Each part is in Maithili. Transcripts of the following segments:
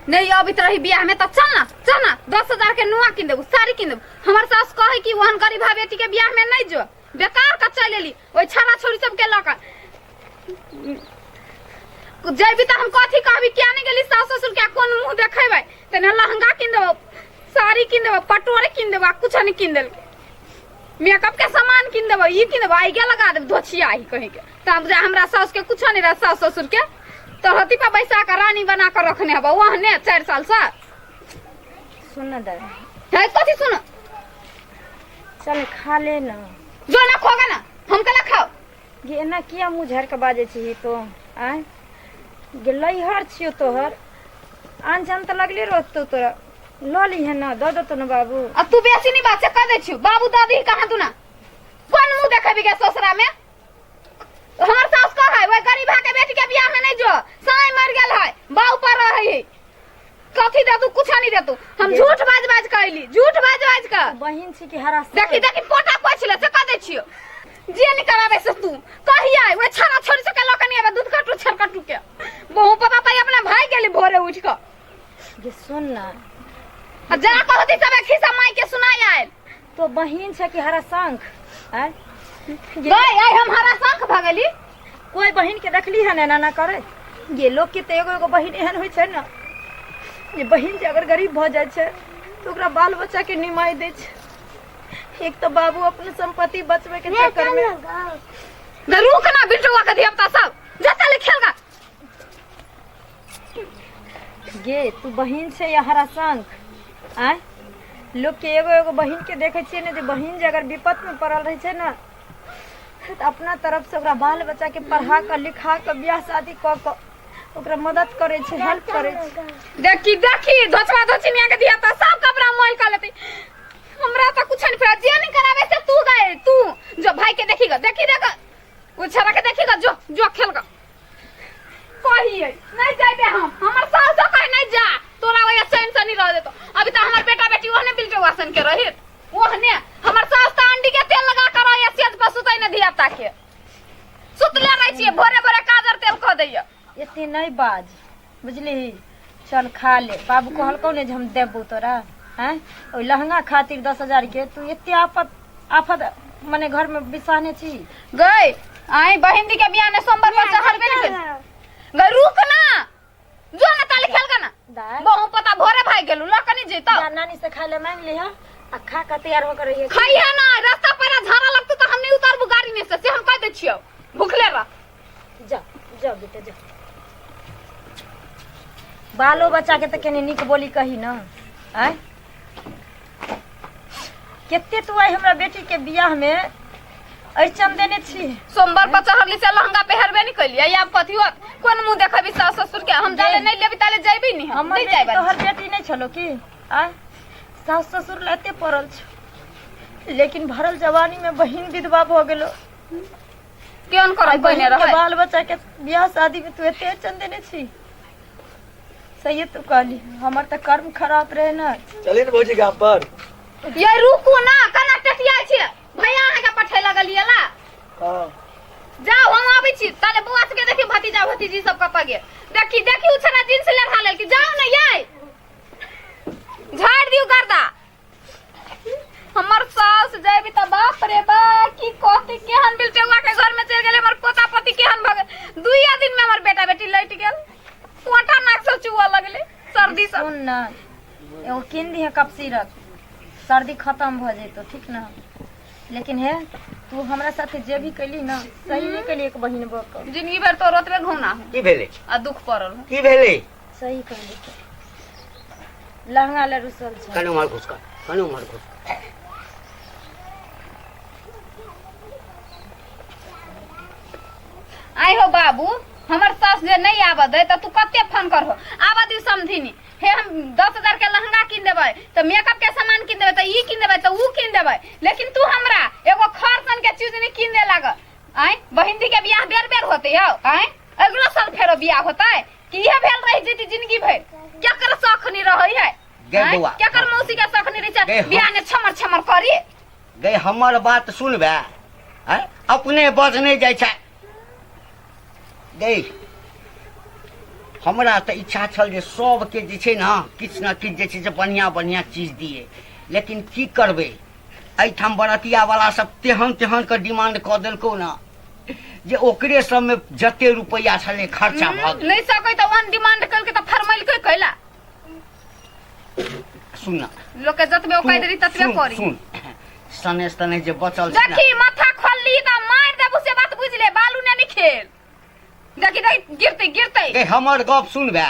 नहीं अबैत रही बियाह में तो चल ना, चल ना, 10,000 के नुआ किन देबू, साड़ी किन देबू। हमर सास कहे कि ओहन गरीबा बेटी के बियाह में नहीं जो, बेकार का चल एली ओइ छाड़ा छोड़ी सब के लऽ कऽ जैबी। तऽ हम कथी कहबी, किया नहीं गेली सास ससुर के, कोन मुंह देखेबै? तने लहंगा किन देबो, साड़ी किन देबो, पटोरे किन देबो, कुछ नहीं किन देलकै। मेकअप के सामान किन देबो, ई किन देबो, आइगे लगा देबो धोछिया ही कहीं के। तब जा हमरा सास के कुछ नहीं रहा, सास ससुर के तरहती पर बैसा के रानी बना के रखने हबो ओहने 4 साल से। सुन ना दादा। है कथी सुन? चल खा ले ना। जो ना खोगा ना, हम कला खाओ। गे एना किया मुँह झाड़ के बाजै छी तो? आँय गे, लैहर छियौ तोहर, आन जान तऽ लगले रहतौ तोरा, लऽ लिहे ना, दऽ देतौ ने बाबू। आ तू बेसी नहीं बात से कह दै छियौ, बाबू दऽ दही कहाँ तू ना। कोन मुँह देखेबी गे ससुरा में? हमर सास कह है ओइ गरीबा के बेटी के बियाह में नहीं जो, साई मर गेल है, बाऊ पर रहे है, कथी दे तू? कुछ नहीं दे तू। हम झूठ बाज बाज के अइली, झूठ बाज बाज के। बहिन छी कि हरा? देखी देखी, पोटा पोछ ले से कह दै छियो। जे नहीं कराबे से तू कही आय ओइ छाड़ा छोड़ी से के लऽ के नहीं आबे, दूध कटू छड़ कटू के बहु पता तई अपने भाई गेली भोरे उठ के। गे सुन ना। आ जा कहती सब खिस्सा माई के सुनाई आयल। तो बहिन छै कि हरा शंख? आँय गई आइ हम हरा शंख भऽ गेली? कोई बहिन के देखली है एना ना करे? ये लोग के तऽ एगो एगो बहिन एहन होइ छै ने जे बहिन जे अगर गरीब भऽ जाइ छै तऽ ओकरा बाल बच्चा के निमाहि दै छै। एक तऽ बाबू अपने संपत्ति बचबै के चक्कर में। गे रुक ना, बिटुआ के धिया पुता सब जा चल खेल गा। गे तू बहिन छै या हरा शंख? आँय, लोग के एगो एगो बहिन के देखै छियै ने जे बहिन जे अगर विपत में पड़ल रहै छै ने तऽ अपना तरफ से ओकरा बाल बच्चा के पढ़ा कऽ लिखा कऽ बियाह शादी कऽ कऽ ओकरा मदद करै छै, हेल्प करै छै। देखी देखी, धोचवा धोचिनिया के धिया पुता सब कपड़ा मोल कर लेते, हमरा तो कुछ नहीं पड़ा। जे नहीं करावे से तू गए, तू जो भाई के देखी ग, देखी देख ओ छड़ा के देखी ग, जो जो खेल ग। कहिए नहीं जाइबे हम, हमर सास कहे नहीं जा, तोरा वही चैन से नहीं रह देतो। अभी तो हमर बेटा बेटी ओहने बिलटे वासन के रहित ओहने। हमर सास त अंडी के तेल लगा कर रहे सेज पर सुतै न धिया पुता के, सुतले रहै छियै, भोरे भोरे काजर तेल क दैया। एते नहीं बाज, बुझली? चल खा ले, बाबू कहलकौ ने जे हम देबौ तोरा। हैं, ओहि लहंगा खातिर 10,000 के तू एते आफत आफत मने घर में बिसाने छी? गई आई बहिन दी के बियाह ने सोमवार पर चढ़बे नहीं कइल। गई रुक ना, जो ना ताली खेल के ना। दाय। बहु पता भोरे भाग गेलू ल कनी जइतो। जा नानी से खाय ले मांग लिहा आ खा के तैयार होकर रहिए। खाइहे ना, रास्ता पर झाड़ा लगतो तो हम नहीं उतारबू गाड़ी में से हम कह दै छियौ, भूखले रह। जा जा बेटा जा, बालो बच्चा के तऽ कनी नीक बोली कही न। आँय, कते तू आइ हमरा बेटी के बियाह में अड़चन देने छी। सोमवार पर चढ़ली से लहंगा पेहरबे नहीं कैलियै, आब कथी होत? कोन मुंह देखेबी सास ससुर के? हम जाले नहीं लेबी ताले जैबी नहीं हम। हमर नहीं बेटी जाइबे। तोहर बेटी नहीं छलो की? आँय, सास ससुर लाते पड़ल छौ, लेकिन भरल जवानी में बहिन विधवा भऽ गेलो। केहन करब आइ पहिने बहिन के रहै बाल बच्चा के बियाह शादी में तू एते अड़चन देने छी। सही तू कहली, हमर तऽ कर्म खराब रहे ने। चलिए ने भौजी गाम पर। ये रुकू ना, कना टेटिया छी भैया, अहाँ के पठे लगलियै ला। हाँ। जाओ, हम आबै छी ताले। बौआ सबके देखी, भतीजा भतीजी सब कतऽ गेल? देखी देखी, उ छना जींस लेढ़ा लेलकी। जाओ ने यै, झाड़ दियौ गर्दा। हमर सास जाबी त बाप रे बा की कहती, केहन बिलटेउआ के घर में चलि गेलै हमर पोता पोती, केहन भऽ गेल। दुइया दिन में हमर बेटा बेटी लटि गेल, कोटा नाक से चुअ लगलै सर्दी से। सुन न, एगो कीन दिहे कप सिरप, सर्दी खत्म भऽ जेतौ, ठीक न? लेकिन हे, तू हमरा साथे जे भी कैली न, सही नहीं कैली एक बहिन भऽ कऽ। जिंदगी भर तो रोतबे घुमना हो। की भेलै? आ दुख पड़ल हो। की भेलै? सही कहली, लहंगा ले रुसल छै। कने उम्हर घुस कर, कने उम्हर घुस कर। आइ हो बाबू, हमर सास जे नहीं आबऽ दे तऽ तू कते फोन करहो, आबऽ दी समधिनी। हे, हम 10,000 के लहंगा कीन देबै, तऽ मेकअप के सामान कीन देबै, तऽ ई कीन देबै, तऽ ऊ कीन देबै, लेकिन तू हमरा एगो खर सन के चीज नहीं कीन दे लाग। आँय, बहिन दी के बियाह बेर बेर होते हौ? आँय, अगलो साल फेरो बियाह होतै कि इहे भेल रहि जेती जिंदगी भरि? केकर शौख नहीं रहै है? गे आँय? बौआ। केकर मौसी के शौख नहीं रहै छै गे हम- बियाह ने छमर छमर करी? गई हमर बात सुनबे? आँय, अपने बज नहि जाइ छै। गई हमरा तऽ इच्छा छल जे सबके जे छै ने किछु ने किछु जे छै से बढ़िआँ बढ़िआँ चीज दिए, लेकिन की करबै, एहिठाम बरतिया वाला सब तेहन तेहन के डिमांड कऽ देलकौ ने जे ओकरे सबमे जते रुपैआ छलै खर्चा भऽ गेल। नहि सकै तऽ वन डिमांड कलके तऽ फरमैलकै कैला। सुन ना, लोक के जतबे औकात रही ततबे सुन, करी। सुन, सने तने जे बचल छै ने, देखी माथा खोलली तऽ मारि देबू, से बात बुझि ले। बालू ने नहीं खेल। देखी देखी, गिरते गिरते। ए हमर गप सुन बे।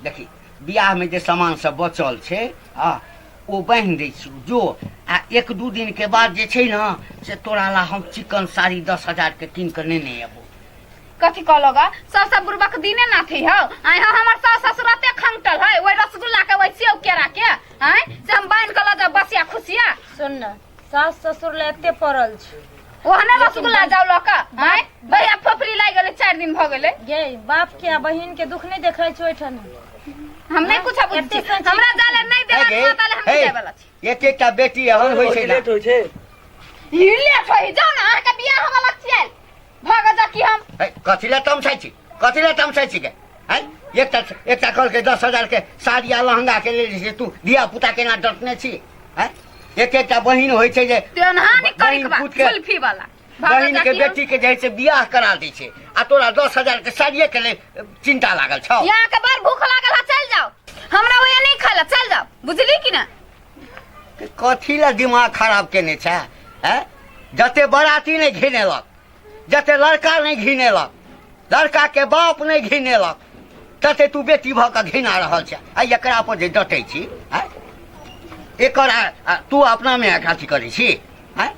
देखी, बियाह में जे सामान सब बचल छै आ ओ बान्हि दै छी जो, आ एक दू दिन के बाद जे छै ने से तोरा ला हम चिकन साड़ी 10,000 के कीन कऽ नेने अयबो। कथी कहलग? सब सब बुड़बक दिने नाथी हौ। आइ हाँ हमर सास ससुर एते खंगटल है ओहि रसगुल्ला के, ओहि सेव केरा के, आँय से हम बान्हि कऽ लऽ जाउ बसिया खुशिया? सुन न, सास ससुर ले एते पड़ल छै। ओहने रसगुल्ला जाउ लऽ कऽ। आँय भैया, फोफरी लागि गेलै, 4 दिन भऽ गेलै। गे, बाप के आ बहिन के दुख नहीं देखै छै ओहिठाम? हम नहि कुछ बुझै एते छी। संचित हमरा जाले नहि हे देला गे, ताले हम नहि हे, जाय वाला छी। एक एकटा बेटी एहन होइ छै ने। लेट होइ छै। ई लेट होइ, जाउ ने, अहाँके बियाह होबऽ छियै भऽ जा कि हम हे, कथी लए तमसाइ छी? कथी लए तमसाइ छी गे? हैं, एकटा एकटा कहलकै 10,000 के साड़ी आ लहंगा के लेल जे तू धिया पुता केना डटने छी? हैं, एक एकटा बहिन होइ छै जे तेनहा नहि बहिन करिकबा पूत के कुल्फी वाला बहिन के बेटी के जे है से बियाह करा दै छै आ तोरा 10,000 के साड़िए के लेल चिंता लागल छौ। यहाँ के बड़ भूख लागल है, चल जाओ। हमरा ओया नहीं खाला, चल जाओ, बुझली कि ना? के कथी लए दिमाग खराब केने छै? हैं, जते बराती नहि घिनेलक, जते लड़का नहि घिनेलक, लड़का के बाप नहि घिनेलक, तते तू बेटी भऽ कऽ घिना रहल छै। आ एकरा पर जे डटै छी, हैं, एकर आ तू अपनामे अथी करै छी? हैं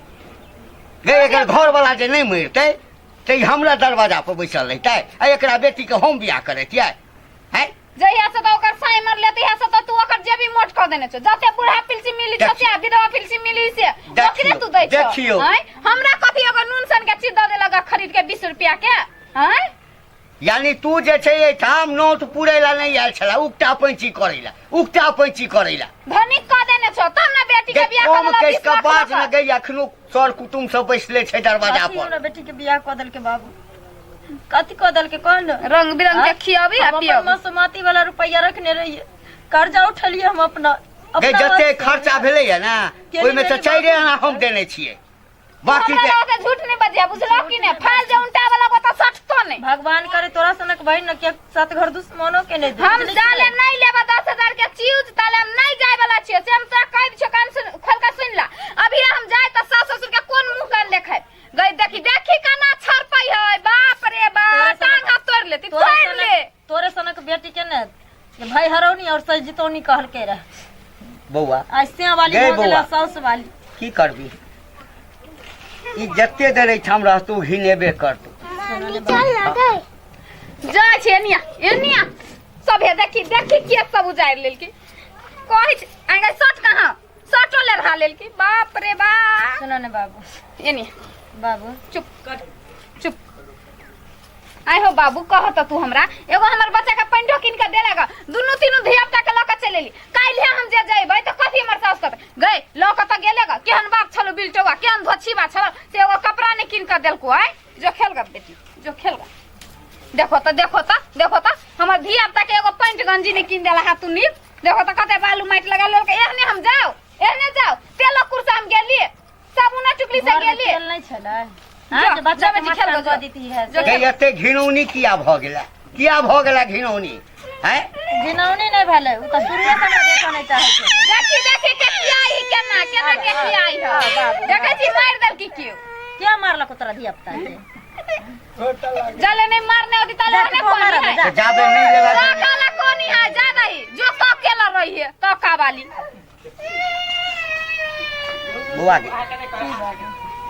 गे, एकर घरवला जे नहि मरितै तऽ ई हमरा दरवाजा पर बैसल रहितै आ एकरा बेटीके हम बियाह करैतियै? हैं। जहिया से तो ओकर साई मरले तहिया से तो तू ओकर जेबी मोट कर देने छो। जते बूढ़ा पिलसी मिली छो से आ विधवा पिलसी मिली से ओकरे तू दै छो। देखियौ। आँय, हमरा कथी एगो नून सन के चीज दऽ देलक खरीद के 20 रुपया के? आँय। यानी तू जे छै एहिठाम नोत पुरै ला नहि आयल छला, उकटा पैंची करै ला, उकटा पैंची करै ला। धनिक कऽ देने छो तब ने बेटी के गे बियाह कम कर देलक कहि 20 कऽ लाख बाज लऽ ने कऽ। गई, अखनो सर कुटुम सब बैसले छै दरवाजा कथी पर। हमरा बेटी के बियाह कऽ देलकै बाबू? कथी कऽ देलकै, कह ने? रंग बिरंग के खियाबी आ हम अपन पियाबी। मसोमाती वाला रुपैया रखने रहियै, कर्जा उठलियै हम अपना गे अपना जते हाथ से। खर्चा भेलैया ने ओहिमे तऽ बेटी चारिए बाबू। आना हम देने छियै, बाकी हमरा के लग झूठ नहीं बजिया, बुझलो कि ने? फाल जे उल्टा वाला को तो सटतो नहीं। भगवान करे तोरा सनक बहिन न के सात घर दुश्मनो के नहीं दे। हम बुझली कि जाले नहीं? नहीं लेबा 10,000 के चीज ताले हम नहीं जाए वाला छियै, से हम तोरा कह दै छियौ। कान सुन, खोल के सुन ला। अभी हम जाए तऽ सास ससुर के कोन मुंह कान देखाय? गई देखी देखी केना छरपै है, बाप रे बाप। तोरा सनक- टांग हाथ तोड़ लेती। तोरे तोड़ ले। तोरे सनक बेटी के ने जे भाई हरौनी और सही जितौनी कहलकै रहे। बौआ। ऐसे वाली गै भऽ गेला बौआ। साउस वाली। की करबी, ई जते देर एहिठाम रहतौ घिनेबे करतौ। जाइ छी। एनिया एनिया सभे देखी देखी के सब उजारि लेलकी। कहै छै आइ शर्ट कहाँ, शर्टो ले रहा लेलकी, बाप रे बाप। सुनो ने बाबू। एनिया। बाबू। चुप चुप। आइ हो बाबू, कह तऽ तू हमरा एगो हमर बच्चा के पैंटो कीन के देलक? दुनू तीनू धिया पुता के लऽ के चलि एली। काल्हि हम जे जइबै तऽ कथी हमर साउस कहतै? गई लऽ के तऽ गेले ग, केहन बाप छलो बिलटौआ, केहन धोछीबा छलो से एगो कपड़ा नहि कीन के देलको। आइ जो खेल ग बेटी, जो खेल ग। देखो तऽ, देखो तऽ, देखो तऽ, हमर धिया पुता के एगो पैंट गंजी नहि कीन देला। हा तू नीक। देखो तऽ कते बालू माटि लगा लेलकै। एहने हम जाउ, एहने जाउ। तेलो कुर्सा हम गेलियै, साबुना चुकली से घरमे गेलियै। तेल नहि छलै? जो, हाँ, जे बच्चा जो के बेटी, खेल मटन गो, कऽ जो। देती है। जो। से। गई एते घिनौनी किया भऽ गेला? किया भऽ गेला घिनौनी? हैं। घिनौनी नहि भेलै, ओ तऽ शुरुए से हमरा देखऽ नहि चाहै छै। देखी देखी के किया ही, केना केना के किया ही है। देखै छी, मारि देलकी केओ। के मारलक तोरा धिया पुता के? जले नहीं मारने होती ताले जा, ओने तू कोनी मारब, है। जा। तऽ जाबे नहि लेला तो काला कोनी है, जा नहीं जो तो अकेला रही है तो का वाली। बौआ गे,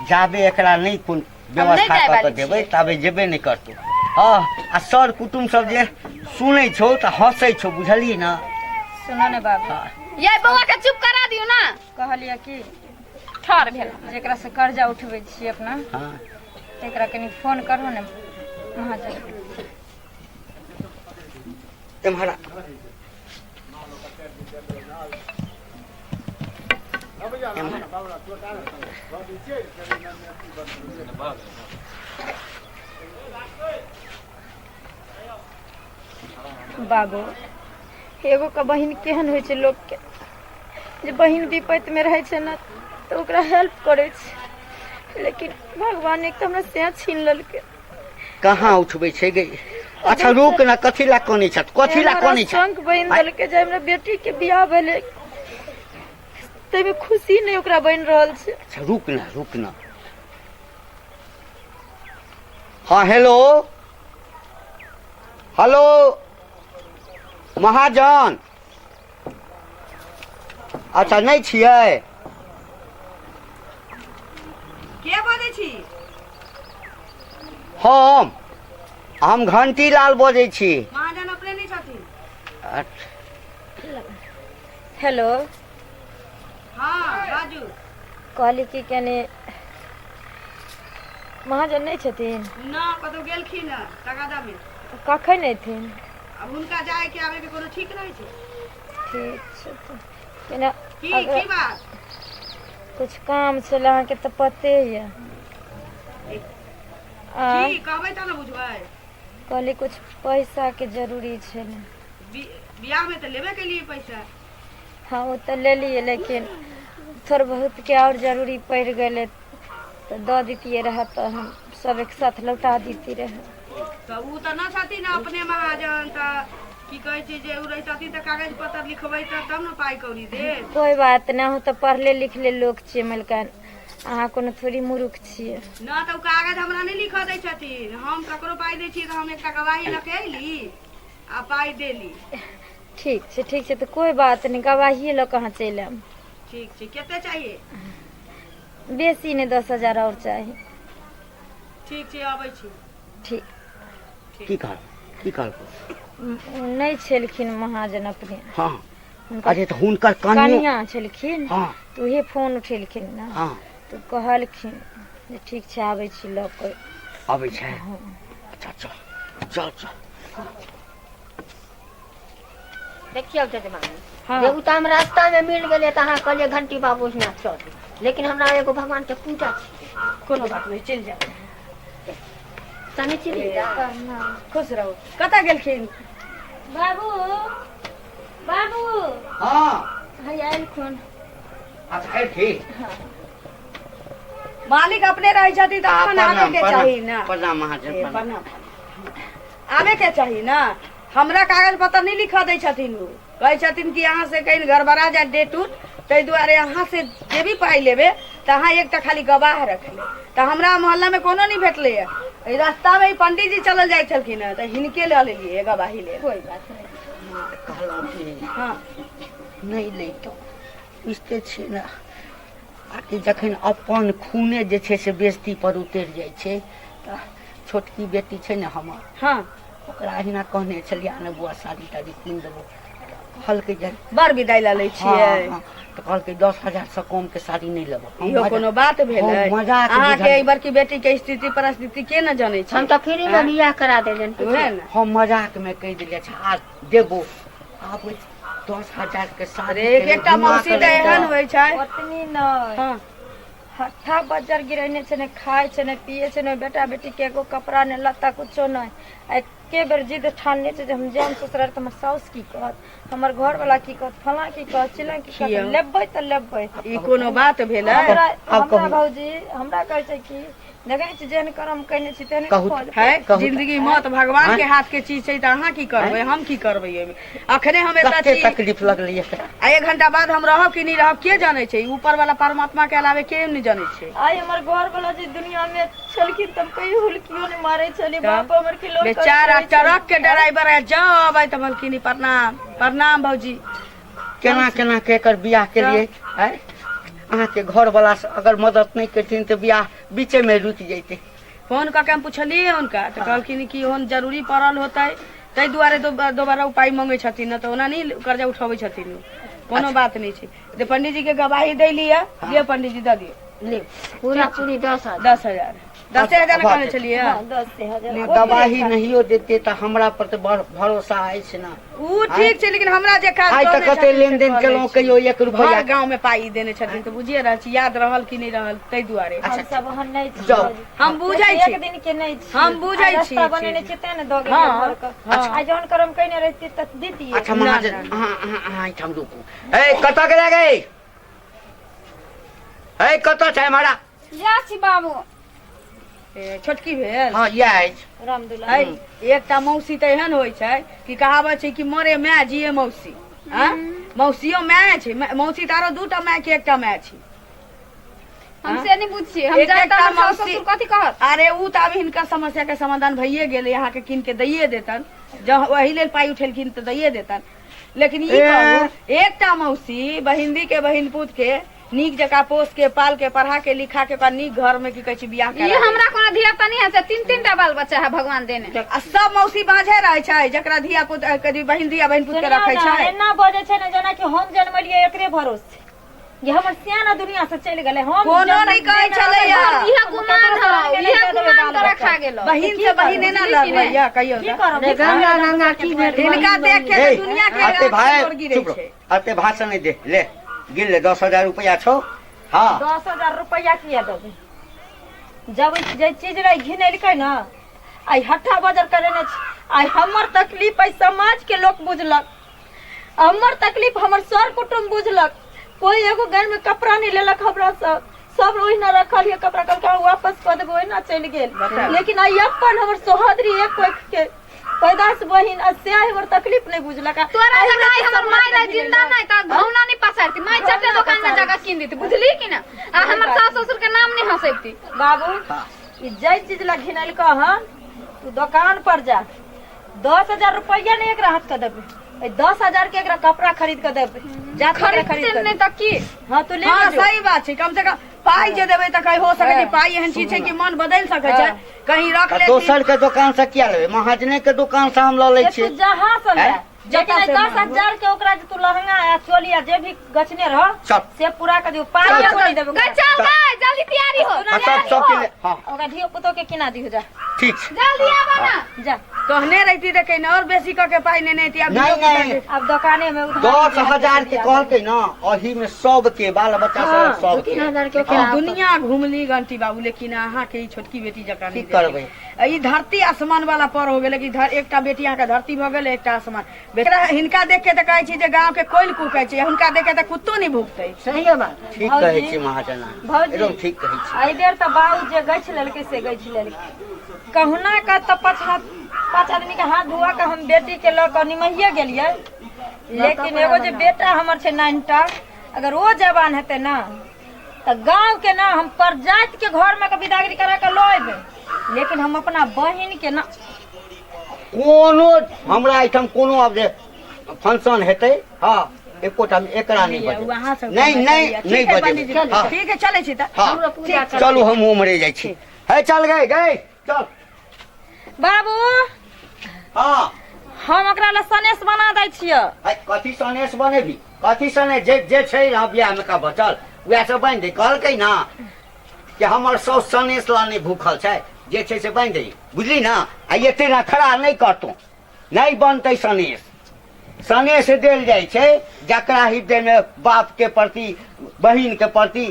जाबे एकरा नहि कोन व्यवस्था जाय कऽ के वाली देबै छियै। ताबे जेबे नहि करतौ। हँ, आ सर कुटुम सब जे सुनै छौ तऽ हँसै छौ, बुझलिही ने? सुनो ने बाबू। हँ। ये बौआ के चुप करा दियो ना। कहलियै कि ठार भेल। जेकरा से कर्जा उठबै छियै अपना, तेकरा कनि फोन करहो ने महाजन। एम्हर आ। एम्हर। बाबू एगो के बहिन केहन होइ छै लोक के, जे बहिन विपत्ति में रहै छै ने तऽ ओकरा हेल्प करै छै, लेकिन भगवान एक तऽ हमरा सएह छीन लेलकै। कहाँ उठबै छै गे? अच्छा रुक ना, कथी ला कनै छ, कथी ला कनै छ? शंख बहिन देलकै जे हमरा बेटी के बियाह भेलै, ताहिमे खुशी नहि ओकरा बनि रहल छै। अच्छा रुक ना, रुक ना। हाँ हेलो हेलो महाजन, अच्छा नहि छियै? के बजै छी? हम घंटी लाल बजै छी। महाजन अपने नहि छथिन? अच्छा। हेलो। हाँ बाजू। कहली कि कने महाजन नहि छथिन? ना, कतौ गेलखिन हँ तगादा में। कखन एथिन? अब हुनका जाए के आबे के कोनो ठीक रहै छै? ठीक छै तऽ केना की की बात? कुछ काम छलै, अहाँके तऽ पते यऽ। की कहबै तऽ ने बुझबै। कहली कुछ पैसा के जरूरी छै। बियाह में तऽ लेबे के लिए पैसा। हाँ ओ तऽ लेलियै, लेकिन थोड़ बहुत के और जरूरी पड़ि गेलै तऽ दऽ दितियै रहए तऽ हम सब एक साथ लौटा दिती रहए। तऽ ओ तऽ न छथिन अपने महाजन, तऽ की कहै छै जे ओ रहितथिन तऽ कागज पत्तर लिखबै तऽ तब ने पाइ कौड़ी देत। कोइ बात नहि, अहूँ तऽ पढ़ले लिखले लोक छियै मलकान, अहाँ कोनो थोड़ी मूर्ख छियै। न तऽ ओ कागज हमरा नहि लिखऽ दै छथिन, हम ककरो पाइ दै छियै तऽ हम एकटा गवाही लऽ के अयली आ पाइ देली। ठीक छै, ठीक छै, तऽ कोइ बात नहि, गवाहिए लऽ कऽ अहाँ चलि आयब। ठीक छै, कते चाहिए? बेसी नहि, 10,000 आओर चाही। ठीक छै, अबै छी। ठीक। की कहल, की कहल? नहि छलखिन महाजन अपने। हाँ। अरे तऽ हुनकर कनिया छलखिन। हाँ। तऽ उहे फोन उठेलखिन ने। हाँ। तऽ कहलखिन जे ठीक छै आबै छी लऽ कऽ। अबै छै? अच्छा चल चल चल। देखियौ जजमानी, एगो तऽ हम रास्ता में मिल गेलै तऽ अहाँ कहलियै घंटी बाबू हियाँ चल, लेकिन हमरा एगो भगवान के पूजा छै। कोनो बात नहि, चलि जाउ। शनिचरी खुश रहू। कतऽ गेलखिन बाबू? बाबू। हाँ। है आयल खुन। अच्छा एलखिन? मालिक अपने रहै छथिन तऽ अखन आबे के चाही ने। प्रणाम महाजन। प्रणाम। आबे के चाही ने। हमरा कागज पत्तर नहि लिखऽ दै छथिन, ओ कहै छथिन कि अहाँ से कहीं गड़बड़ा जाय डेट उट, ताहि दुआरे अहाँ से जे भी पाइ लेबै तऽ अहाँ एकटा खाली गवाह रखले। तऽ हमरा मोहल्ला में कोनो नहि भेटलै है, एहि रास्ता में पंडीजी चलल जाइ छलखिन हँ तऽ हिनके लऽ लेलियै गवाही लेल। कोइ बात नहि। कहलहुँ कि हाँ। नहि लैतहुँ, बुझिते छियै ने, आकि जखन अपन खूने जे छै से बेजती पर उतरि जाइ छै तऽ छोटकी बेटी छै ने हमर। हाँ। ओकरा अहिना कहने छलियै ने बौआ साड़ी ताड़ी कीन देबो, कहलकै जे बड़ विदाई लऽ लै छियै। हाँ, तऽ कहलकै 10,000 से कम के साड़ी नहि लेबो। इहो कोनो बात भेलै? मजाक अहाँके एहि बड़की बेटी के स्थिति परिस्थिति के ने जानै छै। हम तऽ फ्री में बियाह करा देलियनि। उएह ने हम मजाक में कहि देलियै, अच्छा आ देबो। आब 10,000 के साड़ी एक एकटा मौसी तऽ एहन होइ छै। ओतनी नहि। हाँ। हट्ठा बजर गिरेने छै, ने खाय छै ने पिए छै, ने बेटा बेटी के एगो कपड़ा ने लत्ता कुछो नहि। एके बेर जिद ठानने छै जे हम जायब ससुराल तऽ हमर साउस की कहत, हमर घरवाला की कहत, फलाँ की कहत, चिल्लाँ की कहत, लेबै तऽ लेबै। ई कोनो बात भेलै? हमरा आब हमरा कहू। भौजी हमरा कहै छै कि देखै छी जेहन कर्म कयने छी तेहन कहू। फल। है कहू। जिंदगी मौत भगवान के हाथ के चीज छै, तऽ अहाँ की करबै, हम की करबै एहिमे? अखने हम एतऽ कते छी तकलीफ लगलै एकरा। आ 1 घंटा बाद हम रहब कि नहि रहब के जानै छै? ऊपर वाला परमात्मा के अलावे के नहि जानै छै। आइ हमर घर वाला जे दुनिया में छलखिन तऽ हम कहियो हुलकियो नहि मारै छलियै, बाप हमर खिलौना बेचारा ट्रक के ड्राइवर है, जाओ अबै तऽ मलकिनी प्रणाम प्रणाम भौजी। केना केना के एकर बियाह केलियै? आँय, अहाँके घरवला से अगर मदद नहि करथिन तऽ बियाह बीचे में रुकि जैतै। फोन कऽ के हम पुछलियै हुनका तऽ कहलखिन कि ओहन जरूरी पड़ल होतै ताहि दुआरे दोबारा उपाय मंगै छथिन, ने तऽ ओना नहि कर्जा उठबै छथिन ओ। कोनो बात नहि छै, जे पंडीजी के गवाही दै लिअ, दिअ पंडीजी दऽ दियौ। ले पूरा पूरी 10,000। 10,000। 10,000 ने कहने छलियै। हँ, 10,000। ने गवाही नहियो देते तऽ हमरा पर तऽ बड़ भरोसा अछि ने। उ ठीक छै, लेकिन हमरा जे काज आइ कहने तक कते छथिन से लेनदेन कऽ लै केलहुँ, छी। कहियो एक रुपैआ हर गाँव में पाई देने छथिन तऽ बुझिए रहल छी याद रहल कि नहि रहल, ताहि दुआरे। हम सब ओहन नहि छी। जाउ। हम बुझै छी। एक दिन के नहि छी। हम बुझै आइ छी रास्ता ई बनेने चीज। छी तें ने दऽ गेलियै हँ, घर के। आइ जहन करम कयने रहिती तऽ दितियै। अच्छा महाजन, अहाँ अहाँ अहाँ एहिठाम रुकू। ए कतऽ गेलै गे? ए कतऽ छै हमारा? जा छी बाबू। ए, छोटकी भेल। हँ, इएह अछि। रामदुलाल। है, एकटा मौसी तऽ एहन होइ छै कि कहावत छै कि मरे माय जिए मौसी। आँ? मौसियो माय छै, मौसी तऽ आरो दूटा माय के एकटा माय छै। हम से नहीं बुझिए, हम एक जाए एकटा तऽ हमर सास मौसी- ससुर कथी कहत? अरे उ तऽ आब हिनकर समस्या के समाधान भइए गेलै, अहाँके कीन के दैये देतन। जँ ओहि लेल पाइ उठेलखिन तऽ दैये देतन। लेकिन ई ए। कहू, एकटा मौसी बहिंदी के बहिन पुत के नीक जकाँ पोस के पाल के पढ़ा के लिखा के ओकरा नीक घर में की कहै छै बियाह ई करा हमरा कोनो धिया पुता नहीं है से तीन तीन टा बाल बच्चा है भगवान देने। आ सब मौसी बाँझे रहै छै जकरा धिया पुत कभी बहिन धिया बहिन पुत के सुनियौ रखै ने, छै। एना बजै छै ने जेनाकि हम जन्मलियै एकरे भरोसे, जे हमर सियाना दुनिया से चलि गेलै, हम कोनो जन्म नहि कहै देने छलैया। रहबै, इहे हम गुमान ककरो हौ, संगे नहि इहे दऽ देबै गुमान बाल तोरा बच्चा। खा गेलौ। बहिन से बहिन एना बुझली कि नहि? लड़ैया कहियौ की तऽ। करब? रे गंगा गंगा की भेल? हिनका देख के ए, तऽ दुनिया के अते आँख भाई से गिरै चुप रहो। छै। अते भाषण नहीं दे, ले गिन ले, 10,000 रुपया छौ। हाँ। 10,000 रुपया किया देबै? जब ई जे चीज रहे घिनेलकै ने, आइ हट्ठा बजर करेने छै। आइ हमर तकलीफ आइ समाज के लोक बुझलक, हमर तकलीफ हमर सर कुटुम्ब बुझलक। कोई एगो घर में कपड़ा नहीं लेलक हमरा से, सब ओहिना रखल ये कपड़ा, कहलकै हम वापस कऽ देबै, ओहिना चलि गेल। लेकिन आइ अपन हमर सोहदरी एक कोख के पैदास बहिन आ से आइ हमर तकलीफ नहीं बुझलक। तोरा आइ जगह हमरा आइ हमर समाज माय रहे में जिंदा घिनेलक। नहीं तऽ घौना नहीं पसारती, माय चटे दुकान में जगह कीन देती, बुझली कि ना? आ हमर सास ससुर के नाम नहीं हंसैती। बाबू, ई जै चीज ला घिनलक हन, तू दोकान पर जा, 10,000 रुपया नहीं एकरा हाथ के देबै, एहि 10,000 के एकरा कपड़ा खरीद के देबै, जा तू एकरा खरीद खरीदते के नहीं दे। तऽ की? हाँ, तू ले हाँ जो। सही बात छै, कम से कम पाई जे देबै तऽ कहीं हो सकै छै, पाई एहन चीज छै कि मन बदलि सकै छै, कहीं रख तऽ लेती। दोसर के दोकान से किया लेबै? महाजने के दोकान से हम लऽ लै जे छियै। तू जहाँ से ले, हैं? लेकिन जतऽ से 10,000 के ओकरा जे तू लहंगा आ चोली आ जे भी गछने रह चल। से पूरा कर दियो, पाई चल, एको नहीं देबै गै ओकरा। चल गै, जल्दी तैयारी हो। सुना हाँ, सब सब के ले, हाँ। ओकरा धियो पुतो के किना दियो, जा। ठीक छै। जल्दी आबऽ ना। जा। कहने रहती तऽ कहीं और बेसी कऽ के पाई नेने अइती, आब नहीं, धियो पुता नहीं। के- आब दुकाने में उधारी 10,000 के दिया कहलकै ना, ओही में सबके बाल बच्चा सब सबके। 3,000 के हाँ। दुनिया घुमली घंटी बाबू, लेकिन अहाँ के ई छोटकी बेटी जकाँ की नहीं करबै? देखली। ई धरती आसमान वाला पर हो गेलै कि एकटा बेटी अहाँके धरती भऽ गेल, एकटा आसमान। बेटा हिनका देख के तऽ कहै छी जे गाँव के कोयल कुकै छै, हुनका देख के तऽ कुत्तो नहि भुकतै। सही बात। ठीक भौजी। कहै छी महाजन अहाँ। भौजी। एकदम ठीक कहै छी। एहि बेर तऽ बाबू जे गछि लेलकै से गछि लेलकै, कहुना कऽ तऽ पाँच आदमी के हाथ धुआ के हम बेटी के लऽ कऽ निमहिए गेलियै। लेकिन एगो जे बेटा हमर छै नाइनटा, अगर ओ जवान हेतै ना तऽ गाँव के ना हम परजाति के घर में के विदागरी करा के लऽ अयबै, लेकिन हम अपना बहिन के ना। कोनो हमरा एहिठाम कोनो आब जे फंक्शन हेतै, हाँ, एकोटा एकरा नहीं लिअ, बजेबै। अहाँ सब नहीं, नहीं, ठीक नहीं है, बजेबै। पंडीजी। हाँ। ठीक है, चलै छी तऽ। हाँ। हमरो पूजा ठीक, करबै। चलू, हम उम्हरे जाइ छी। हे चल गए गए चल बाबू। हाँ। हम ओकरा लए सनेस बना दै छियै। है, कथी सनेस बनेबी? कथी सनेस? जे जे छै ना बियाह में का बचल वएह सब बान्हि दे। कहलकै ना कि हमर साउस सनेस ला नहि भूखल छै, जे छै से बान्हि दे, बुझली ना? आ एते ना खड़ा नहि करतौ, नहि बनतै सनेस। सनेस देल जाइ छै जकरा हृदय में बाप के प्रति, बहिन के प्रति,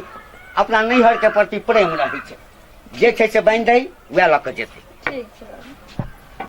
अपना नैहर के प्रति प्रेम रहै छै। जे छै से बान्हि दही, वएह लऽ कऽ जेतै। ठीक छै।